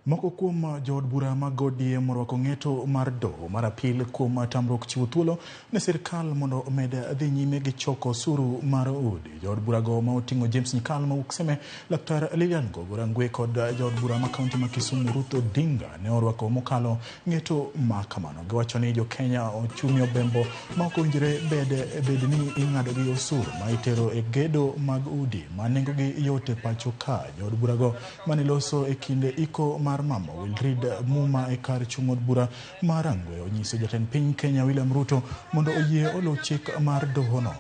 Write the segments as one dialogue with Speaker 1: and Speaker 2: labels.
Speaker 1: Moko kuom jood bura mag ODM orwako ng'eto mar doho mar apil kuom tamruok chiwo thuolo ne sirkal mondo omed dhi nyime gi choko osuru mar udi. Jood burago ma oting'o James Nyikal mawuok Seme, Laktar Lilian Gogo Rangwe kod jaod bura ma kaunti ma Kisumu Ruth Odinga ne orwako mokalo ng'eto ma kamano. Giwacho ni jo Kenya ochumi obembo ma ok owinjore bed ni ing'adogi osuru ma itero e gedo mag udi ma nengogi yot e pacho ka. Jood burago mane loso e kinde iko mar Mama Wildred Muma e kar chung' od bura ma Rangwe onyiso jatend piny Kenya William Ruto mondo oyie oluw chik mar dohono.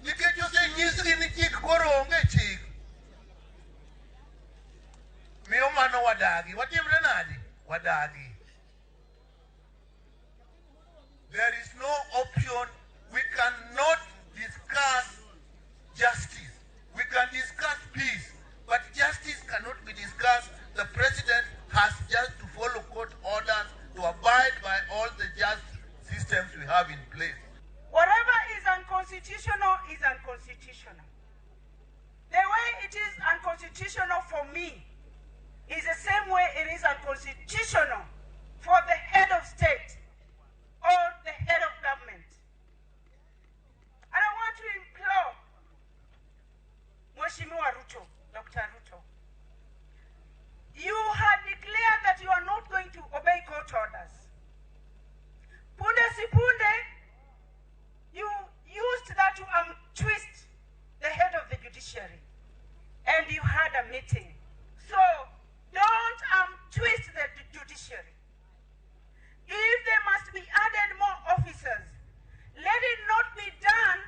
Speaker 2: Nikech osenyisgi ni chik koro onge chik. Miyo mano wadagi. Watimre nadi? Wadagi. There is no option. We cannot discuss justice. We can discuss peace, but justice cannot be discussed. The president has just to follow court orders, to abide by all the just systems we have in place.
Speaker 3: Whatever is unconstitutional is unconstitutional. The way it is unconstitutional for me is the same way it is unconstitutional for the head of state or the head of government. And I want to implore Mheshimiwa Ruto, Dr. Ruto, you had declared that you are not going to obey court orders. Punde si punde, you used that to twist the head of the judiciary. And you had a meeting. So don't twist the judiciary. If there must be added more officers, let it not be done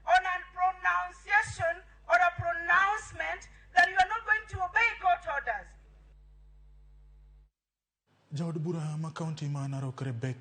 Speaker 3: on a pronunciation or a pronouncement that you are not going to obey court orders.
Speaker 1: Jaod bura ma kaunti ma Narok Rebecca